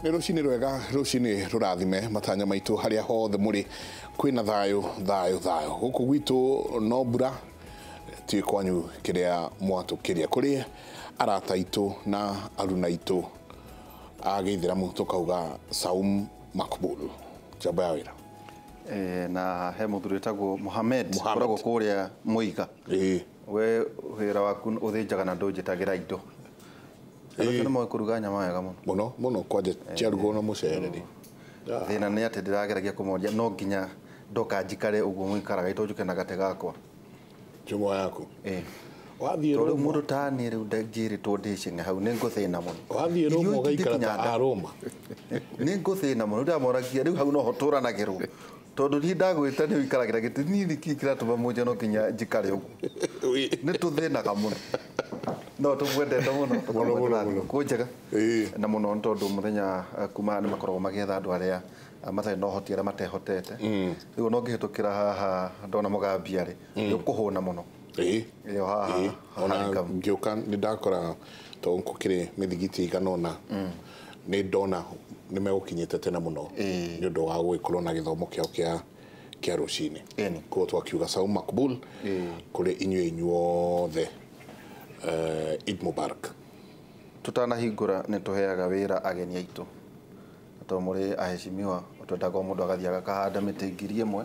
Nĩ rũcinĩ rwega, rũcinĩ rũrathime matanya maitũ harĩa hothe mũrĩ kwĩna thayũ thayũ thayũ. Gũkũ gwitũ no mbura ti kwanyu kĩrĩa mwatũkĩria kũrĩ arata aitũ na aruna aitũ a gĩithĩramu tũkauga Saum Makbul. Njamba ya wĩra. Na he mũthuri wĩtagwo Mohamed ũkoragwo kũrĩa Mũiga. We wĩra waku ũthĩnjaga na ndũnjĩtagĩra indo. Nĩ moĩ kũruga nyama wega mũno. Mũno mũno kwanja ciarugwo na mũcere rĩ. Thĩna nĩ atĩ ndĩrageragia kũmoria no nginya ndoka njikare ũguo mũikaraga itũ na gatĩ gakwa. Njũng'wa yaku. Wathiĩ Rĩu mũndũ ta niĩ rĩu njĩrĩtwo ndĩcine hau nĩ ngũthĩna mũno. Wathiĩ Roma ũgaikara ta a Roma. Nĩ ngũthĩna mũno ndĩramoragia rĩu hau noho tũranagĩrwo. Tondũ niĩ ndagwĩta nĩ ũikaragĩra gĩtĩ niĩ nĩkĩ kĩratũma mũnje no nginya njikare ũguo. Nĩ tũthĩnaga mũno. No tũmwendete mũno tũkamwendera thigũkũ njega. Na mũno nĩ tondũ mũthenya kuma nĩ makoragwo magĩetha andũ arĩa matarĩ na ũhoti arĩa matehotete. Rĩu no ngĩhĩtũkĩra haha ndona mũgambia rĩ nĩ ũkũhũna mũno. Ĩyo haha ona ngĩũka nĩ ndakora tondũ gũkĩrĩ mĩthigiti ĩigana ũna nĩ ndona nĩ megũkinyĩte tene mũno nĩ ũndũ wa gũgĩkorwo na gĩthomo kĩao kĩa rũcinĩ. Koguo twakiuga Saum Makbul kũrĩ inyuĩ inyuothe. Eid Mubarak. Tutanahingũra nĩ tũheaga wĩra ageni aitũ. Tondũ mũrĩ aheshimiwa twendaga o mũndũ agathiĩ akahanda mĩtĩ 1000.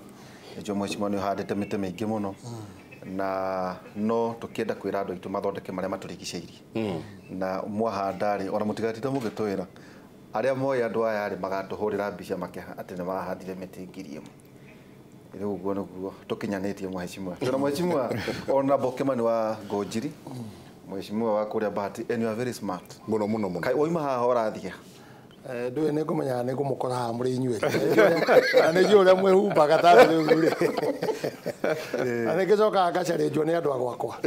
Nĩnjũĩ mheshimiwa nĩ ũhandĩte mĩtĩ mĩingĩ mũno. Na no tũkĩenda kwĩra andũ aitũ mathondeke marĩa matũrigicĩirie. Na mwahanda rĩ ona mũtigatinde mũgĩtwĩra arĩa moĩ andũ aya rĩ magatũhũrĩra mbica makĩha atĩ nĩ mahandire mĩtĩ 1000. Rĩu ũguo nĩguo tũkinyanĩtie mheshimiwa. Twĩna mheshimiwa Honorable Kimani wa Ngonjiri. Mheshimiwa wa kũrĩa Bahati, and you are very smart. Mũno mũno mũno. Kaĩ wauma haha ũrathiĩ? Ndũĩ nĩ ngũmenya nĩ ngũmũkora haha mũrĩ inyuĩ. Na nĩ njũĩ ũrĩa mwĩhumbaga ta rĩu rĩ. Na nĩ ngĩcokaga ngacarĩnjwo nĩ andũ a gwakwa.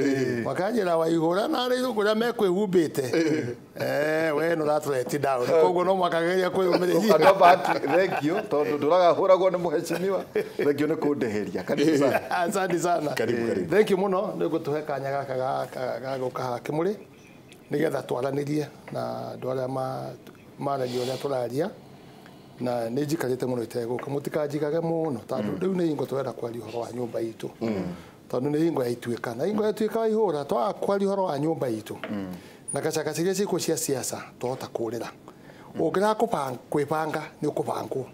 Makanjĩra Waihũra na rĩu kũrĩa mekwĩhumbĩte. We nĩ ũratũreti down. Koguo no mũhaka ngerie kwĩyũmĩrĩria. Andũ a Bahati, thank you tondũ ndũragahũragwo nĩ mheshimiwa. Thank you nĩ kũndĩhĩria. Karibu sana. Asante sana. Karibu karibu. Thank you mũno nĩ gũtũhe kanya gaka ga gũka haha Kĩmũrĩ nĩgetha twaranĩrie na andũ arĩa maragia ũrĩa tũraria na nĩ njikarĩte mũno itegũka mũtikanjigage mũno tondũ rĩu nĩ hingo tũrenda kwaria ũhoro wa nyũmba itũ tondũ nĩ hingo ya ituĩka na hingo ya ituĩka waihũra twaga kwaria ũhoro wa nyũmba itũ na gacagaca iria ciĩkuo cia siasa twahota kũrĩra ũngĩraga kwĩbanga nĩ ũkũbangwo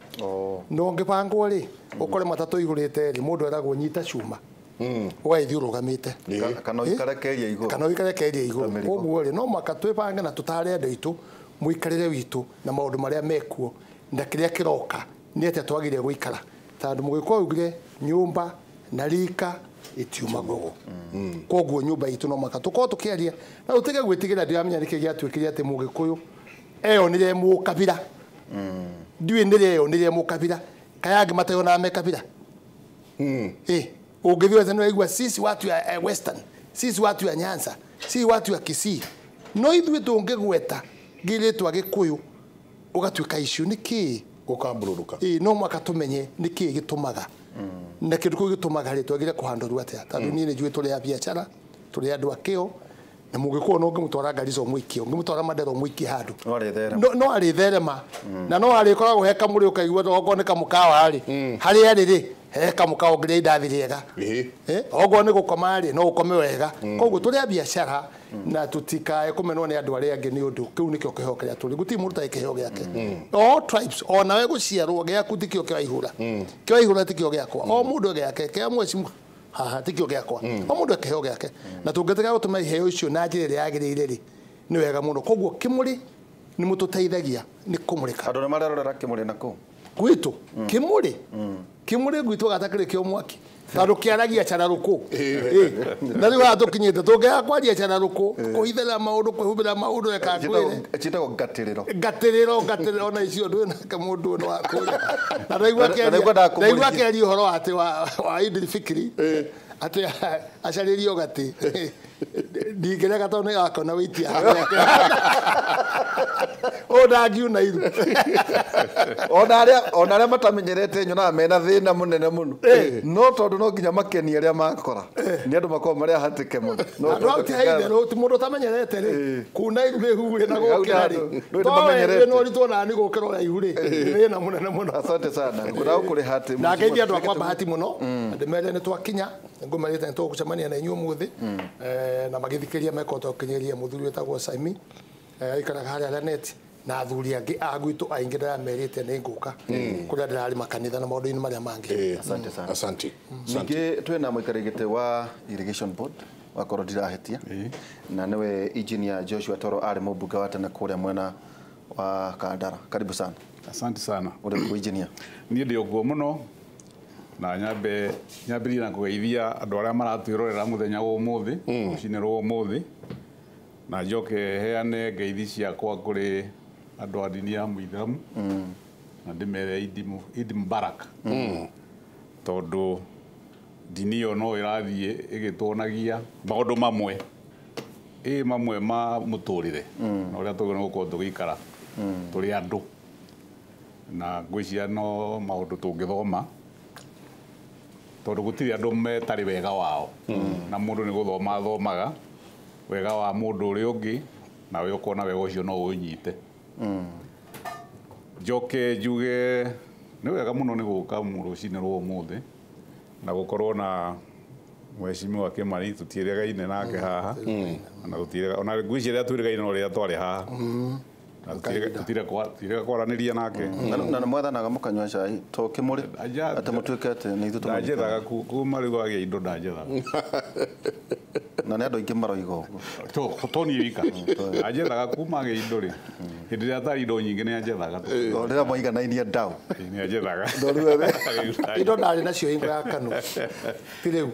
na ũngĩbangwo rĩ ũkore matatũ ihũrĩte rĩ mũndũ eragwo nyita cuma ũgagĩthiĩ ũrũgamĩte kana ũikare keria igũrũ kana ũikare keria igũrũ koguo rĩ no mũhaka twĩbange na tũtare andũ aitũ mũikarĩre witũ na maũndũ marĩa mekuo na kĩrĩa kĩroka nĩ atĩa twagĩrĩire gũikara tondũ mũgĩkũyũ augire nyũmba na rika itiumagwo. Koguo nyũmba itũ no mũhaka tũkorwo tũkĩaria na tũtige gwĩtigĩra ndiramenya nĩkĩ gĩatuĩkire atĩ mũgĩkũyũ eyonire mũkabira ndiũĩ nĩrĩ eyonire mũkabira kaya angĩ mateyonaga me kabira. Ũngĩthiĩ wethe nĩwaigua sisi watu ya Western, sisi watu ya Nyanza, sisi watu ya Kisii. No ithuĩ tũngĩgweta ngĩrĩtwa gĩkũyũ ũgatuĩka issue nĩ kĩĩ ũkambũrũrũka. No mũhaka tũmenye nĩ kĩĩ gĩtũmaga na kĩndũ kĩu gĩtũmaga rĩ twagĩrĩire kũhandũrwo atĩa tondũ niĩ nĩ njũĩ tũrĩ a biacara tũrĩ andũ a kĩo na mũgĩkũyũ no ũngĩmũtwara Garissa ũmũikie ũngĩmũtwara Mandera ũmũikie handũ no arĩtherema na no arĩkoragwo he kamũrĩ ũkaigua okorwo nĩ kamũkawa rĩ harĩa arĩ rĩ he kamũkawa ũngĩrĩa indathi rĩega okorwo nĩ gũkoma rĩ no ũkome wega. Koguo tũrĩ a biacara na tũtikae kũmenwo nĩ andũ arĩa angĩ nĩ ũndũ kĩu nĩkĩo kĩheo kĩrĩa tũrĩ gũtirĩ mũndũ ũtarĩ kĩheo gĩake. All tribes onawe gũciarwo gĩaku tikĩo kĩa Waihũra kĩa Waihũra tikĩo gĩakwa o mũndũ gĩake kĩa mheshimiwa haha tikĩo gĩakwa o mũndũ kĩheo gĩake na tũngĩtiga gũtũma iheo icio na njĩra ĩrĩa yagĩrĩire rĩ nĩ wega mũno. Koguo Kĩmũrĩ nĩ mũtũteithagia nĩ kũmũrĩka. Andũ nĩ marerorera Kĩmũrĩ na kũu gwitũ Kĩmũrĩ Kĩmũrĩ gwitũ gatakĩrĩ kĩo mwaki tondũ kĩaragia cararũkũ na rĩu haha tũkinyĩte tũngĩaga kwaria cararũkũ kũhithĩra maũndũ kwĩhumbĩra maũndũ reka ngwĩre ciĩtagwo ngatĩrĩro ngatĩrĩro ngatĩrĩro na icio ndũĩ nake mũndũ ũyũ wa kũrĩa na ndaigua akĩaria ũhoro wa atĩ wa Idul Fitri atĩ acarĩrio gatĩ Ndingĩrega tondũ nĩ akona wĩitia o ndangiuna iru. Ona arĩa matamenyerete nyonaga mena thĩna mũnene mũno. No tondũ no nginya makenie arĩa makora. Nĩ andũ makoragwo marĩ ahatĩke mũno. Andũ hau ti haitherũ, ti mũndũ ũtamenyerete rĩ. Kuna iru rĩhu rĩ na gũkĩra rĩ. Nĩ no ũritũ ona nĩ gũkĩra ũraihu rĩ. Thĩna mũnene mũno. Asante sana. Ngũraga kũrĩha atĩ. Na ngeithia andũ akwa Bahati mũno. Ndĩmere nĩ twakinya. Ngũmerĩte nĩ tũgũcemania na inyuĩ ũmũthĩ. Na magĩthikĩria mekota gũkinyĩria mũthuri wĩtagwo Saimi. Aikaraga harĩa Lanet na athuri angĩ a gwitũ aingĩ ndĩramerĩte nĩ ngũka kũrĩa ndĩrarĩ makanitha na maũndũ-inĩ marĩa mangĩ. Asante sana. Asante. Ningĩ twĩna mũikarĩri gĩtĩ wa Irrigation Board wakorwo ndirahĩtia na nĩwe Engineer Joshua Toro arĩ mũmbunge wa tene kũrĩa mwena wa Kandara. Karibu sana. Asante sana. Ũrĩ kuo engineer? Niĩ ndĩ ũguo mũno na nyambĩrĩrie na kũgeithia andũ arĩa maratwĩrorera mũthenya wa ũmũthĩ, rũcinĩ rwa ũmũthĩ, na njoke heane ngeithi ciakwa kũrĩ andũ a ndini ya Mũithĩramu na ndĩmere Eid Mubarak, tondũ ndini ĩyo no ĩrathiĩ ĩgĩtuonagia maũndũ mamwe mamwe ma mũtũrĩre na ũrĩa tũgĩrĩirwo gũkorwo tũgĩikara tũrĩ andũ, na ngwĩciria no maũndũ tũngĩthoma tondũ gũtirĩ andũ metarĩ wega wao, na mũndũ nĩ gũthoma athomaga wega wa mũndũ ũrĩa ũngĩ nawe ũkona wega ũcio no ũnyite. Njoke njuge nĩ wega mũno nĩ gũka rũcinĩ rwa ũmũthĩ na gũkorwo na mheshimiwa Kimani tũtiĩrĩgaine nake haha, na tũtiĩrĩga ona ngwĩciria rĩrĩa twĩrĩgaine no rĩrĩa twarĩ haha, na tũtirega kwaranĩria nake. Na nĩ mwathanaga mũkanyua cai to kĩmũrĩ atĩ mũtuĩke atĩ nĩ ithuĩ ndanjethaga kuma rĩu agĩa indo ndanjethaga. Na nĩ andũ aingĩ maroiga ũguo. To niĩ wika. Anjethaga kuma agĩa indo rĩ. Hĩndĩ ĩrĩa atarĩ indo nyingĩ nĩ anjethaga. O rĩrĩa mwaiganainie ndau. Nĩ anjethaga. Indo ndarĩ nacio hingo ya Kanu. Ti rĩu.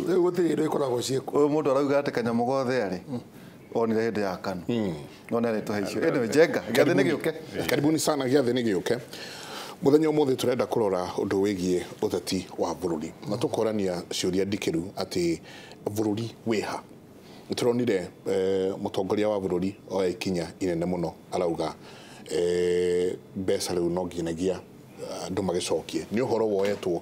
Rĩu gũtirĩ indo ikoragwo ciĩkuo. Ũyũ mũndũ arauga atĩ kanyamũ gothe arĩ onire hĩndĩ ya Kanu. No nĩ arĩtũhe icio. Anyway, Njenga, gĩathĩ nĩ gĩũke. Karibuni sana, gĩathĩ nĩ gĩũke. Mũthenya ũmũthĩ tũrenda kũrora ũndũ wĩgiĩ ũteti wa bũrũri na tũkorania ciũria ndikĩru atĩ bũrũri wĩha. Nĩtũronire mũtongoria wa bũrũri oya ikinya inene mũno arauga mbeca rĩu no nginyagia andũ magĩcokie. Nĩ ũhoro woetwo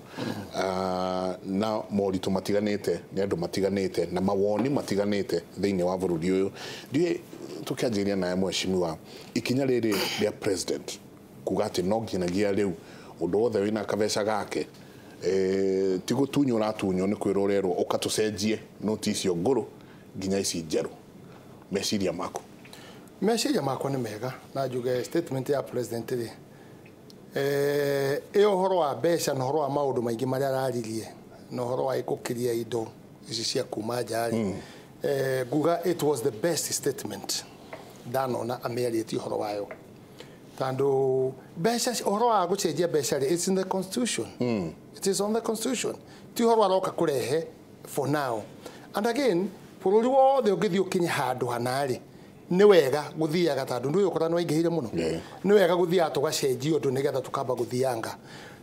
na moritũ matiganĩte nĩ andũ matiganĩte na mawoni matiganĩte thĩinĩ wa bũrũri ũyũ. Ndiũĩ tũkĩanjĩrĩria nawe mheshimiwa, ikinya rĩrĩ rĩa president kuga atĩ no nginyagia rĩu ũndũ wothe wĩna kabeca gake ti gũtunywo ũratunywo nĩ kwĩrwo ũrerwo ũkatũcenjie noti icio ngũrũ nginya ici njerũ. Meciria maku? Meciria makwa nĩ mega na njuge statement ya president rĩ ĩyo ũhoro wa mbeca na ũhoro wa maũndũ maingĩ marĩa araririe na ũhoro wa gũkĩria indo ici cia kuma nja rĩ, nguga it was the best statement ndanona amĩarĩtie ũhoro wayo. Tondũ mbeca ũhoro wa gũcenjia mbeca rĩ, it's in the constitution. It is on the constitution. Ti ũhoro aroka kũrehe for now. And again, bũrũri wothe ũngĩthiĩ ũkinye handũ hana rĩ, nĩ wega gũthiaga tondũ ndũĩ ũkora nĩ waingĩhire mũno. Nĩ wega gũthiaga tũgacenjia ũndũ nĩgetha tũkamba gũthianga.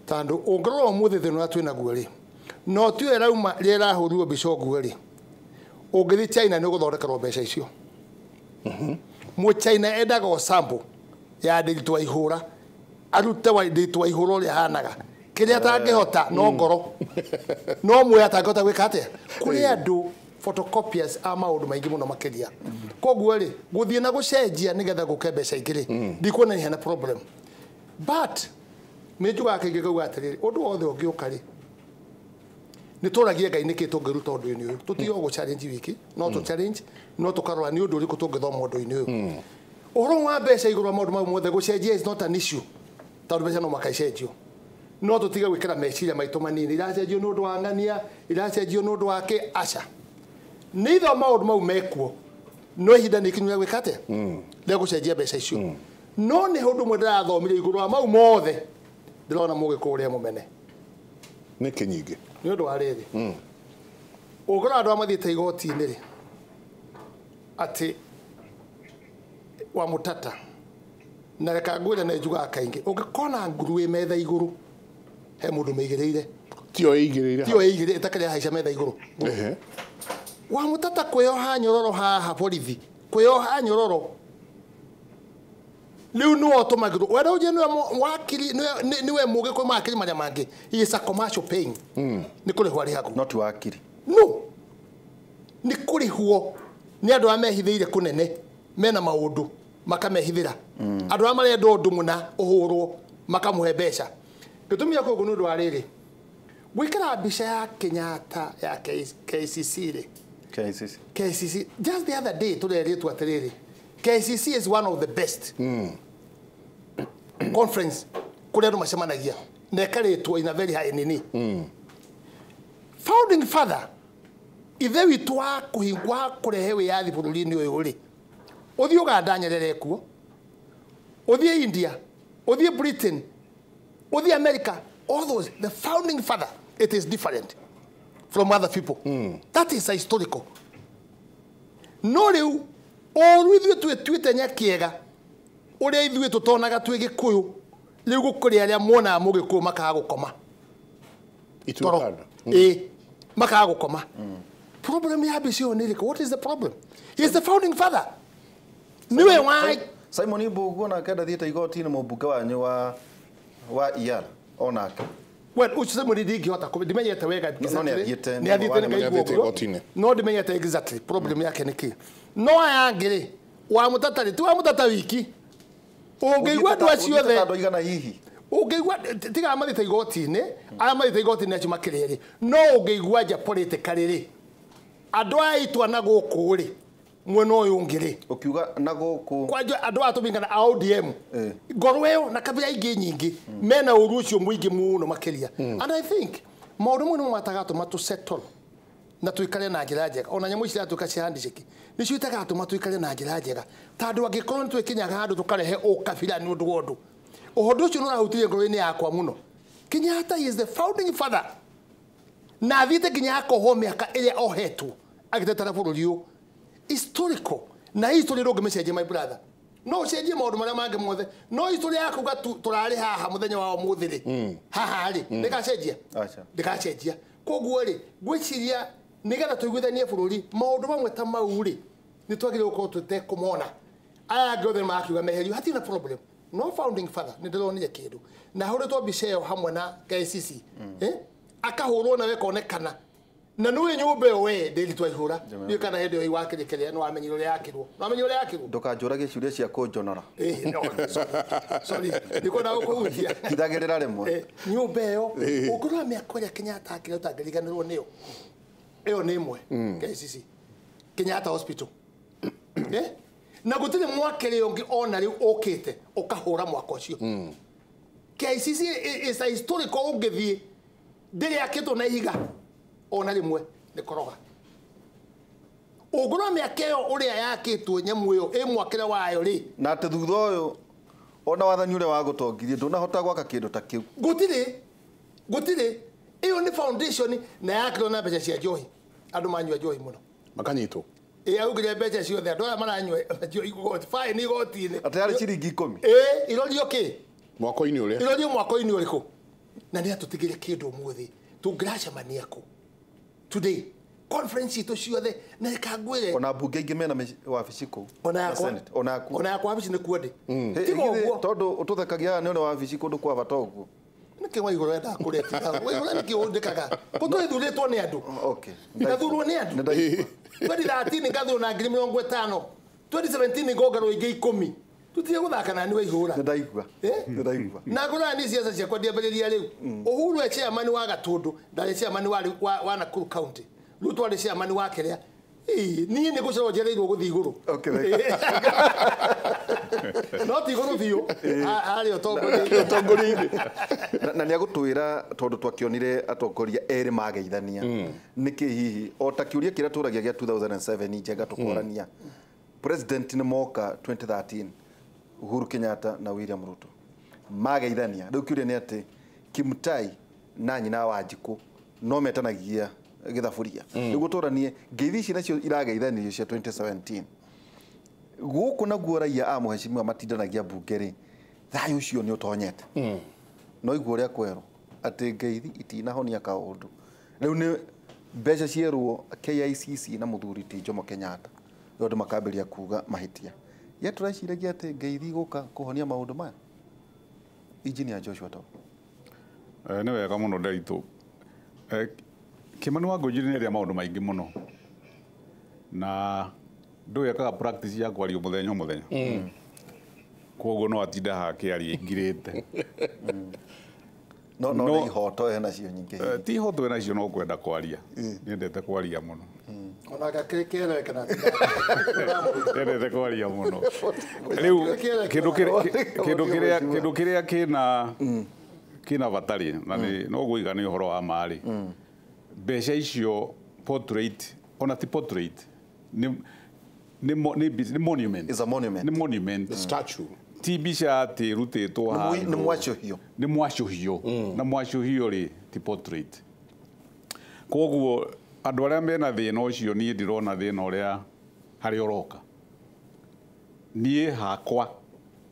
Tondũ ũngĩrora ũmũthĩ thĩna ũrĩa twĩ naguo rĩ, no tiyo ĩrauma rĩrĩa ĩrahũrirwo mbica ũguo rĩ, ũngĩthiĩ China nĩ ũgũthondekerwo mbeca icio. Mũchina endaga o sample ya ndĩritũ wa ihũra, arute wa ndĩritũ wa ihũra ũrĩa ahanaga. Kĩrĩa atangĩhota no ngoro. No muoya atangĩhota gwĩka atĩa? Kũrĩ andũ photocopiers a maũndũ maingĩ mũno makĩria. Koguo rĩ, gũthiĩ na gũcenjia nĩgetha gũke mbeca ingĩ rĩ, ndikuona hena problem. But nĩ njugaga kaingĩ ngauga atĩrĩrĩ, ũndũ wothe ũngĩũka rĩ, nĩ tũragie Ngai nĩkĩ tũngĩruta ũndũ-inĩ ũyũ. Tũtige gũ challenge wiki, no tũ challenge, no tũkarora nĩ ũndũ ũrĩkũ tũngĩthoma ũndũ-inĩ ũyũ. Ũhoro wa mbeca igũrũ wa maũndũ mau mothe gũcenjia is not an issue, tondũ mbeca no mũhaka icenjio. No tũtige gwĩkĩra meciria maitũ manini, iracenjio nĩ ũndũ wa ng'ania, iracenjio nĩ ũndũ wa kĩ, aca. Nĩ itho maũndũ mau mekuo, no ihinda nĩ ikinyu rĩa gwĩka atĩa? Rĩa gũcenjia mbeca icio. No nĩ ũndũ ũmwe ndĩrathomire igũrũ wa mau mothe, ndĩrona mũgĩkũyũ ũrĩa mũmene. Nĩkĩ nyingĩ? Nĩ ũndũ wa rĩrĩ. Ũngĩrora andũ arĩa mathiĩte igoti-inĩ rĩ, atĩ wa Mũtata, na reka ngwĩre nĩ njugaga kaingĩ, ũngĩkona nguru ĩ metha igũrũ, he mũndũ mĩigĩrĩire. Tiyo ĩigĩrĩire. Tiyo ĩigĩrĩire, ĩtakĩrĩ yahaica metha igũrũ. Wamutata kwĩyoha nyororo haha borithi kwĩyoha nyororo rĩu nĩwe ũtũmagĩrwo wenda ũnjie nĩwe wakiri nĩwe mũgĩ kwĩ mawakiri marĩa mangĩ. He is a commercial paying. Nĩ kũrĩhwo arĩhagwo. Not wakiri. No. Nĩ kũrĩhwo nĩ andũ arĩa mehithĩire kũnene mena maũndũ makamehithĩra. Andũ arĩa marenda ũndũ mũna ũhũrwo makamũhe mbeca. Gĩtũmi gĩa koguo nĩ ũndũ wa rĩrĩ, gwĩkĩra mbica ya Kenyatta ya KCC rĩ. KCC. KCC just the other day tũrerĩtwo atĩrĩrĩ, KCC is one of the best conference kũrĩa andũ macemanagia na ĩkarĩtwo in a very high nini. Founding father ithe witũ wa kũhingwa kũrehe wĩyathi bũrũri-inĩ ũyũ rĩ, ũthiĩ Uganda Nyerere kuo, ũthiĩ India, ũthiĩ Britain, ũthiĩ America, all those, the founding father, it is different from other people. That is a historical. No rĩu ũru ithuĩ twĩtuĩte nyakiega ũrĩa ithuĩ tũtonaga twĩ Gĩkũyũ, rĩu gũkũrĩ arĩa monaga mũgĩkũyũ makaga gũkoma. Toro. Ĩĩ, makaga gũkoma. Problem ya mbica ĩyo nĩ ĩrĩkũ? What is the problem? He is the founding father. Nĩwe wa Simon Mbũgua nake ndathiĩte igoti-inĩ mũmbunge wanyu wa ER onake. Well, ucio Simon ndingĩhota ndimenyete wega. No nĩ athiĩte nĩ athiĩte no ndimenyete exactly problem yake nĩ kĩ. No aya angĩ rĩ, wa Mutata rĩ, ti wa Mutata wiki. Ũngĩigua andũ acio othe andũ aigana hihi. Ũngĩigua tiga mathiĩte igoti-inĩ, arĩa mathiĩte igoti-inĩ acio makĩrĩ erĩ. No ũngĩigua nja politically rĩ, andũ aya aitũ na gũkũ rĩ, mwena ũyũ ũngĩ rĩ. Ũkiuga na gũkũ. Kwanja andũ aya tũmingana a ODM. Ngoro ĩyo na kabira ingĩ nyingĩ mena ũru ũcio mũingĩ mũno makĩria. And I think maũndũ mamwe nĩmo matagatũma tũ settle na tuikare na njĩra njega. Ona nyamũ ici iratuĩka cia handshake nĩcio itagatũma tuikare na njĩra njega, tondũ angĩkorwo nĩtwĩkinyaga handũ tũkarehe ũkabira nĩ ũndũ wa ũndũ, ũhoro ũcio nĩũrahutirie ngoro-inĩ yakwa mũno. Kenyatta is the founding father na athiĩte nginya akohwo mĩaka ĩrĩa ohetwo agĩtetera bũrũri ũyũ. Historical na history ndũngĩmĩcenjia my brother. No ũcenjie maũndũ marĩa mangĩ mothe, no history ya kuga tũrarĩ haha mũthenya wa ũmũthĩ rĩ, haha rĩ ndĩgacenjia, ndĩgacenjia. Koguo rĩ, ngwĩciria nĩgetha tũiguithanie bũrũri maũndũ mamwe ta mau rĩ, nĩ twagĩrĩirwo gũkorwo tũtekũmona. Aya angĩ othe makiuga meherio, hatirĩ na problem. No founding father nĩ ndĩronire kĩndũ na hũrĩtwo mbica ĩyo hamwe na KCC, akahũrwo nawe ĩkonekana na nĩũĩ nyũmba ĩyo we ndĩri twaihũra ndiũĩ kana hĩndĩ ĩyo wakĩrĩ kĩrĩa nĩwamenyire ũrĩa yakĩrwo, nĩwamenyire ũrĩa yakĩrwo. Ndũkanjũragie ciũria cia kũnjonora. Sorry, ndikwenda gũkũhutia. Hithagĩrĩra rĩmwe. Nyũmba ĩyo ũngĩrora mĩaka ĩrĩa Kenyatta akĩrĩ ũtangĩriganĩrwo nĩyo, ĩyo nĩ ĩmwe KCC Kenyatta Hospital. Na gũtirĩ mwakĩrĩ ũngĩ ona rĩu ũkĩte ũkahũra mwaka ũcio. KCC is a historical ũngĩthiĩ ndĩrĩ yakĩtwo na ihiga ona rĩmwe nĩ koroga. Ũngĩrora mĩaka ĩyo ũrĩa yakĩtwo nyamũ ĩyo ĩ mwakĩre wayo rĩ, na atĩ thutha ũyũ ona wathani ũrĩa wagũtongirie ndũnahota gwaka kĩndũ ta kĩu. Gũtirĩ, gũtirĩ. Ĩyo nĩ foundation na yakĩrwo na mbeca cia njohi. Andũ manyua njohi mũno makanyitwo. Ĩ augire mbeca ciothe andũ aya maranyua njohi igoti, fine igoti-inĩ. Atĩ yarĩ ciringi 10. Ĩ irorio kĩ? Mwako-inĩ ũrĩa. Irorio mwako-inĩ ũrĩkũ? Na nĩ atũtigĩre kĩndũ ũmũthĩ tũngĩracemania kũ today conference itũ ciothe na ĩkangwĩre ona mbunge ingĩ mena wabici kũu. Ona yakwa, ona yaku, ona yakwa wabici nĩ kuo ndĩ. Tiga ũguo tondũ ũtũthekagia nĩ ũrĩ wabici kũndũ kwa bata ũguo. Nĩkĩ Waigũrũ endaga kũrĩa Waigũrũ nĩkĩ ũndĩkaga? Kũ twĩthurĩtwo nĩ andũ. Okay. Ngathurwo nĩ andũ. 2013 ngathurwo na 50,000. 2017 ngongerwo ingĩ 10. Tũtige gũthaka na nĩ Waihũra. Nĩndaigua. Nĩndaigua. Na ngũraga niĩ ciaca ciakwa ndiambĩrĩria rĩu. Uhuru e chairman wa Gatũndũ, ndarĩ chairman wa Nakuru County. Ruto arĩ chairman wa kĩrĩa. Niĩ nĩ gũcererwo njereirwo gũthiĩ igũrũ. No ti igũrũ biũ, harĩa ũtongoria-inĩ. Na nĩ agũtwĩra tondũ twakĩonire atongoria erĩ mageithania. Nĩkĩ hihi o ta kĩũria kĩrĩa tũragia gĩa 2007 Njenga tũkorania. President nĩ moka 2013 Uhuru Kenyatta na William Ruto mageithania. Rĩu kĩũria nĩ atĩ Kimutai na nyina wa Wanjikũ no metanagia gĩthaburia. Nĩguo tũranie ngeithi ici nacio irageithanirio cia 2017. Gũkũ naguo raia a mũhecimiwa matindanagia mbunge rĩ, thayũ ũcio nĩ ũtonyete. No igua ũrĩa kwerwo atĩ ngeithi itinahonia kaũndũ. Rĩu nĩ Mbeca cierwo KICC na muthuri ti Jomo Kenyatta andũ makambĩrĩria kuga mahĩtia. Ye tũreciragia atĩ ngeithi gũka kũhonia maũndũ maya. Engineer Joshua Toro. Nĩ wega mũno Nderitu. Kimani wa Ngũnjiri nĩ aria maũndũ maingĩ mũno na ndũĩ ekaga practice ya kwaria mũthenya o mũthenya. Koguo no atinda haha akĩaria ingirĩte. No nĩ ihoto ena cio nyingĩ. Ti ihoto ena cio no kwenda kwaria. Nĩendete kwaria mũno. Ona kerekana. Nĩendete kwaria mũno. Rĩu kĩndũ kĩrĩa kĩna bata rĩ, na no ngũiga nĩ ũhoro wa ma rĩ, mbeca icio portrait, ona ti portrait, nĩ monument. It's a monument. Nĩ monument. The statue. Ti mbica atĩ ĩrutĩtwo handũ. Nĩ mwacũhio. Nĩ mwacũhio. Na mwacũhio rĩ ti portrait. Koguo andũ arĩa mena thĩna ũcio niĩ ndirona thĩna ũrĩa harĩa ũroka. Niĩ hakwa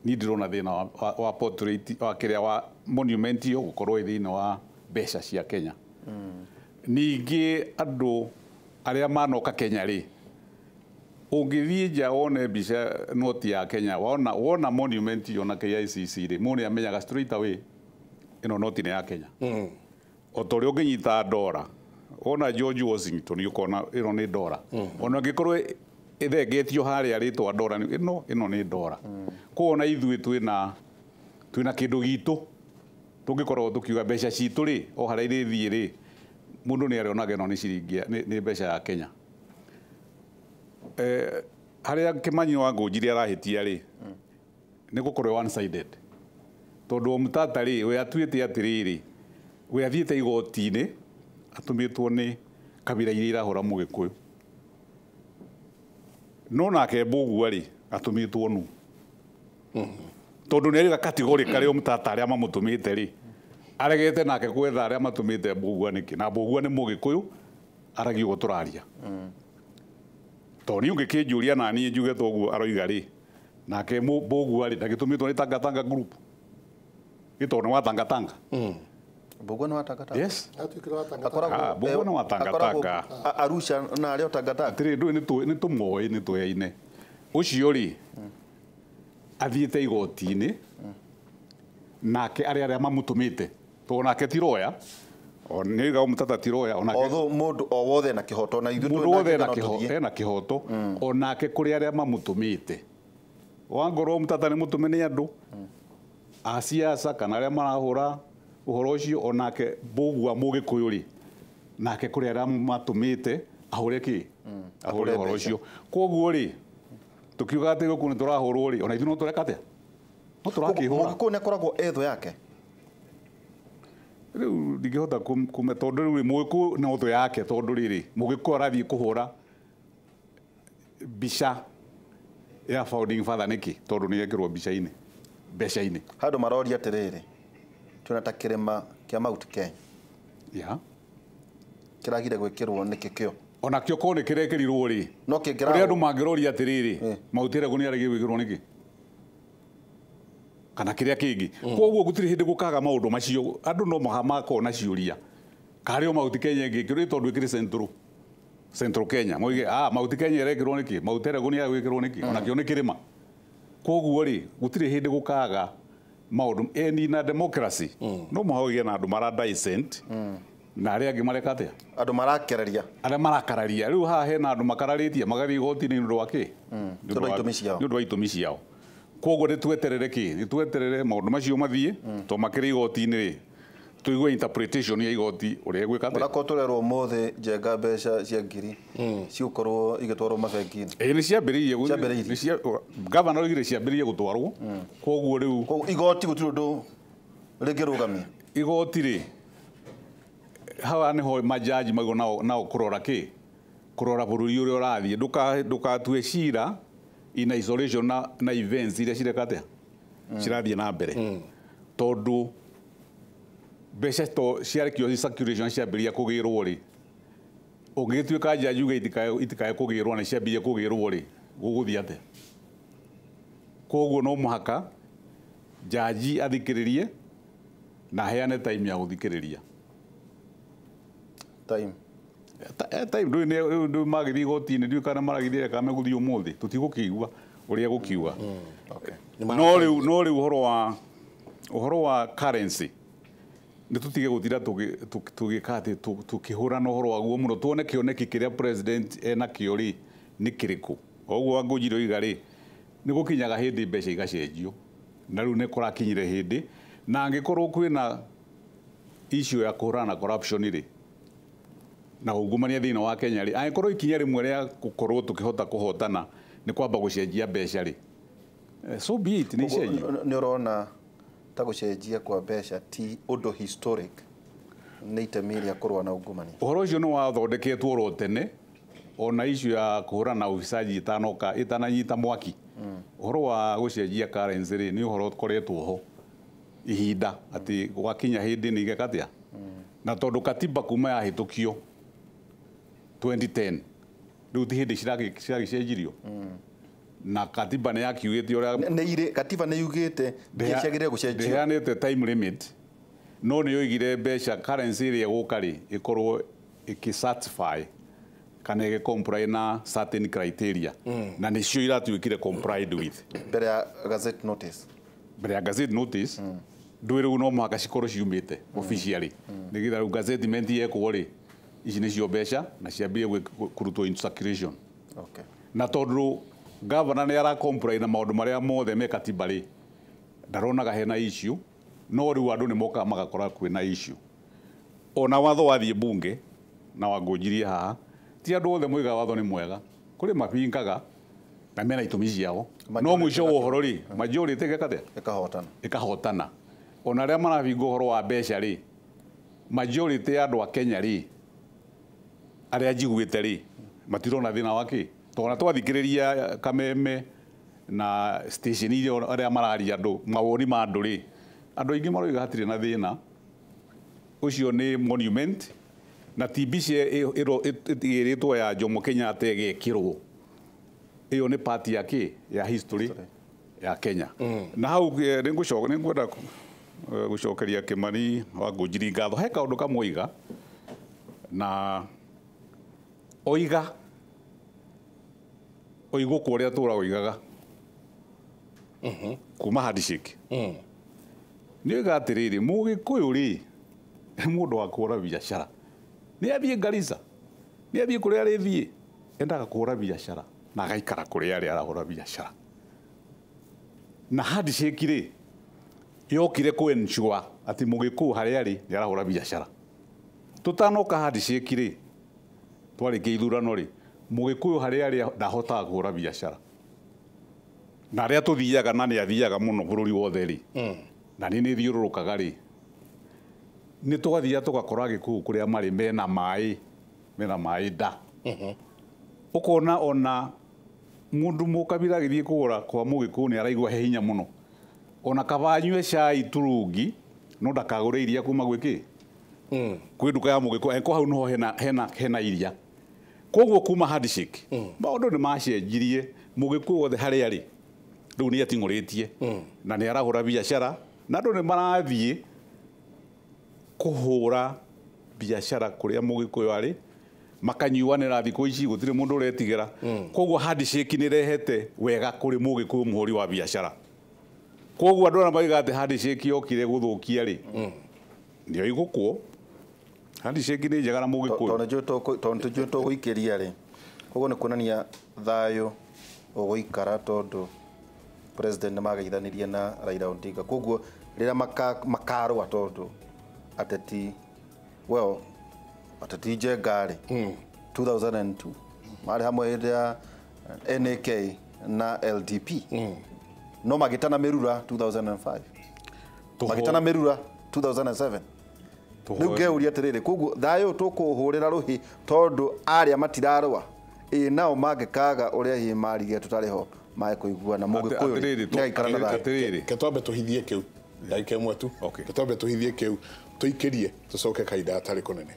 niĩ ndirona thĩna wa portrait wa kĩrĩa wa monument ĩyo gũkorwo ĩ thĩinĩ wa mbeca cia Kenya. Ningĩ andũ arĩa manoka Kenya rĩ, ũngĩthiĩ nja wone mbica noti ya Kenya, wona monument ĩyo na KICC rĩ, mũndũ nĩamenyaga straight away ĩno noti nĩ ya Kenya. O ta ũrĩa ũngĩnyita ndora, wona George Washington ũkona ĩno nĩ ndora. Ona ĩngĩkorwo ĩthengetio harĩa rĩtwa ndora, ĩno nĩ ndora. Koguo ona ithuĩ twĩna kĩndũ gitũ tũngĩkorwo tũkiuga mbeca citũ rĩ, o harĩa irĩthiĩ rĩ, mũndũ nĩ arĩonaga ĩno nĩ ciringi, nĩ mbeca ya Kenya. Harĩa Kimani wa Ngũnjiri arahĩtia rĩ, nĩ gũkorwo one sided. Tondũ Omtata rĩ, we atuĩte atĩrĩrĩ, we athiĩte igoti-inĩ atũmĩtwo nĩ kabira iria irahũra Mũgĩkũyũ. No nake Mbũgua rĩ, atũmĩtwo nũ? Tondũ nĩ arĩga category karĩa Omtata arĩa mamũtũmĩte rĩ, aregete nake gwetha arĩa matũmĩte Mbũgua nĩkĩ? Na Mbũgua nĩ Mũgĩkũyũ, aragia ũguo tũraria. Tondũ niĩ ũngĩkĩnjũria na niĩ njuge toguo aroiga rĩ, nake Mbũgua rĩ, ndagĩtũmĩtwo nĩ Tangatanga group. Gĩ tondũ nĩ wa Tangatanga. Mbũgua nĩ wa Tangatanga? Yes. Mbũgua nĩ wa Tangatanga. Arusha na arĩa o Tangatanga. Atĩrĩ, ndũĩ nĩ tũmoĩ, nĩ tũyaine. Ũcio rĩ, athiĩte igoti-inĩ, nake arĩa mamũtũmĩte, tondũ nake ti roya, nĩoiga Omtata ti roya, onake although mũndũ o wothe ena kĩhoto, na ithuĩ mũndũ wothe ena kĩhoto, onake kũrĩ arĩa mamũtũmĩte. Wangorwo Omtata nĩ mũtũme nĩ andũ a siasa kana arĩa marahũra ũhoro ũcio, onake Mbũgua Mũgĩkũyũ rĩ, nake kũrĩ arĩa matũmĩte ahũre kĩ? Ahũre ũhoro ũcio. Koguo rĩ, tũkiuga atĩ gũkũ nĩ tũrahũrwo rĩ, ona ithuĩ no tũreka atĩa? No tũrakĩhũra. Mũgĩkũyũ nĩ akoragwo etho yake. Rĩu ndingĩhota kũme tondũ rĩu Mũgĩkũyũ nĩ ũthũ yake, tondũ rĩrĩ Mũgĩkũyũ arathiĩ kũhũra mbica ya founding father nĩkĩ? Tondũ nĩ yekĩrwo mbica-inĩ, mbeca-inĩ. Handũ maroria atĩrĩrĩ, twĩna ta kĩrĩma kĩa Mount Kenya. Yeah. Kĩragire gwĩkĩrwo nĩkĩ kĩo? Ona kĩo korwo nĩ kĩrekĩrirwo rĩ, no kĩngĩra kũrĩ andũ mangĩroria atĩrĩrĩ, Mount Elgon nĩ aregire gwĩkĩrwo nĩkĩ? Kana kĩrĩa kĩngĩ. Koguo gũtirĩ hĩndĩ gũkaga maũndũ macio, andũ no mũhaka makorwo na ciũria. Karĩ o Mount Kenya ĩngĩkĩrwo tondũ ĩkĩrĩ Central Kenya. Moige, Mount Kenya ĩrekĩrwo nĩkĩ? Mount Elgon nĩ yagwĩkĩrwo nĩkĩ? Ona kĩo nĩ kĩrĩma. Koguo rĩ, gũtirĩ hĩndĩ gũkaga maũndũ eni na democracy. No mũhaka ũgĩe na andũ mara dissent na arĩa angĩ mareka atĩa? Andũ marakereria. Arĩa marakararia. Rĩu haha hena andũ makararĩtie magathiĩ igoti-inĩ nĩ ũndũ wa kĩ? Nĩ ũndũ wa itũmi ciao. Nĩ ũndũ wa itũmi ciao. Koguo nĩ tweterere kĩ? Nĩ tweterere maũndũ macio mathiĩ, tondũ makĩrĩ igoti-inĩ rĩ, tũigue interpretation ya igoti ũrĩa ĩgwĩka atĩa. Ũrakorwo tũrerwo ũmũthĩ Njenga mbeca cia ngiri cigũkorwo igĩtwarwo mabengi-inĩ. Ĩĩ nĩ ciambĩrĩirie, Governor oigire ciambĩrĩirie gũtwarwo. Koguo rĩu igoti gũtirĩ ũndũ rĩngĩrũgamia. Igoti rĩ, haha nĩho majaji maigwo nao kũrora kĩ? Kũrora bũrũri ũrĩa ũrathiĩ. Ndũgatue cira in isolation na events iria cireka atĩa? Cirathiĩ na mbere. Tondũ mbeca to ciarekio circulation ciambĩrĩria kũgĩrwo rĩ, ũngĩgĩtuĩka njaji uge itikae kũgĩrwo na ciambĩrĩrie kũgĩrwo rĩ, gũgũthiĩ atĩa? Koguo no mũhaka njaji athikĩrĩrie na aheane time ya gũthikĩrĩria. Time. Time ndũ magĩthiĩ igoti-inĩ ndiũĩ kana maragĩthiĩ kana megũthiĩ ũmũthĩ tũtigũkĩigua ũrĩa gũkiuga. No rĩu ũhoro wa currency nĩ tũtige gũtinda tũgĩka atĩ tũkĩhũrana ũhoro waguo mũno tuone kĩoneki kĩrĩa president enakĩo rĩ nĩ kĩrĩkũ. Oguo Wangũnjiri oiga rĩ nĩ gũkinyaga hĩndĩ mbeca igacenjio na rĩu nĩ kũrakinyire hĩndĩ na angĩkorwo kwĩna issue ya kũhũrana na corruption rĩ na ungumania thĩinĩ wa Kenya rĩ angĩkorwo ikinya rĩmwe rĩa gũkorwo tũkĩhota kũhotana nĩ kwamba gũcenjia mbeca rĩ so be it, nĩ icenjio. Nĩ ũrona ta gũcenjia kwa mbeca ti ũndũ historic nĩ itemi rĩa kũrũa na ungumania? Ũhoro ũcio nĩ wathondeketwo oro tene ona issue ya kũhũrana na ufisaji itanoka itananyita mwaki. Ũhoro wa gũcenjia currency rĩ nĩ ũhoro ũkoretwo ho ihinda atĩ gwakinya hĩndĩ nĩ igeka atĩa na tondũ katiba kuma yahĩtũkio 2010 rĩu ti hĩndĩ ciragĩcenjirio na katiba nĩ yakiugĩte ũrĩa nĩ irĩ katiba nĩ yugĩte ciagĩrĩire gũcenjio ndĩheanĩte time limit no nĩ yoigire mbeca currency ĩrĩa ĩgũka rĩ ĩkorwo ĩkĩ-certify kana ĩgĩ-comply na certain criteria na nĩcio iratuĩkire complied with mbere ya gazette notice. Mbere ya gazette notice ndũĩ rĩu no mũhaka cikorwo ciumĩte officially nĩgetha rĩu gazettement yekwo rĩ ici nĩcio mbeca na ciambie kũrutwo into circulation. Okay. Na tondũ governor nĩ ara comply na maũndũ marĩa mothe me katiba rĩ ndaronaga hena issue no rĩu andũ nĩ mokaga magakora kwĩna issue. Ona watho wathiĩ bunge na Wangũnjirie haha ti andũ othe moigaga watho nĩ mwega kũrĩ mabingaga na mena itũmi ciao no mũico wa ũhoro rĩ majority ĩgeka atĩa ĩkahotana ĩkahotana. Ona arĩa marabinga ũhoro wa mbeca rĩ majority ya andũ a Kenya rĩ arĩa njiguĩte rĩ matirona thĩna wa kĩ tondũ twathikĩrĩria Kameme na station iria arĩa mararia andũ mawoni ma andũ rĩ andũ aingĩ maroiga hatirĩ na thĩna ũcio nĩ monument na ti mbica ĩrĩtwo ya Jomo Kenyatta ĩgekĩrwo ĩyo nĩ part ya kĩ ya history ya Kenya. Na hau nĩngwenda gũcokeria Kimani Wangũnjiri ngatho he kaũndũ kamwe oiga na oiga oigũkũ ũrĩa tũra oigaga kuma handshake nĩ oiga atĩrĩrĩ mũgĩkũyũ rĩ mũndũ wa kũhũra biacara nĩ athiĩ Garissa nĩ athiĩ kũrĩa arĩthiĩ endaga kũhũra biacara na agaikara kũrĩa arĩ arahũra biacara na handshake rĩ yokire kũ ensure atĩ mũgĩkũyũ harĩa arĩ nĩ arahũra biacara. Tũtanoka handshake rĩ twarĩkia ithurano rĩ mũgĩkũyũ harĩa arĩ ndahotaga kũhũra biacara na arĩa tũthiaga na nĩ athiaga mũno bũrũri wothe rĩ na nĩ thiũrũrũkaga rĩ nĩ twathiaga tũgakora Gĩkũyũ kũrĩa marĩ mena maĩ nda ũkona ona mũndũ mũkabira agĩthiĩ kũgũra kwa mũgĩkũyũ nĩ araigua he hinya mũno ona kaba anyue cai turungi no ndakagũre iria kuma gwĩ kĩ kwĩ nduka ya mũgĩkũyũ angĩkorwo hau noho hena iria. Koguo kuma handshake maũndũ nĩ macenjirie mũgĩkũyũ wothe harĩa arĩ rĩu nĩ ating'ũrĩtie na nĩ arahũra biacara na andũ nĩ marathiĩ kũhũra biacara kũrĩa mũgĩkũyũ arĩ makanyuanĩra thikũ ici gũtirĩ mũndũ ũretigĩra. Koguo handshake nĩ ĩrehete wega kũrĩ mũgĩkũyũ mũhũri wa biacara. Koguo andũ arĩa moigaga atĩ handshake yokire gũthũkia rĩ nĩ oigũkwo handshake nĩ njega na mũgĩkũyũ tondũ nĩnjũĩ tũgũikĩria rĩ koguo nĩ kuonania thayũ ũgũikara tondũ president nĩ mageithanirie na Raila Odinga koguo rĩrĩa makarũa tondũ ateti well ateti Njenga rĩ 2002 marĩ hamwe hĩndĩ ya NAK na LDP no magĩtana mĩrura 2005 magĩtana mĩrura 2007 rĩu ngeuria atĩrĩrĩ koguo thayũ tũkũhũrĩra rũhĩ tondũ arĩa matirarũa ĩ nao mangĩkaga ũrĩa hihi marigire tũtarĩ ho mae kũiguana mũgĩkũyũ nĩagaikara na thayũ. Reke twambe tũhithie kĩu ndagĩka ĩmwe tu, twambe tũhithie kĩu tũikĩrie tũcoke kahinda gatarĩ kũnene.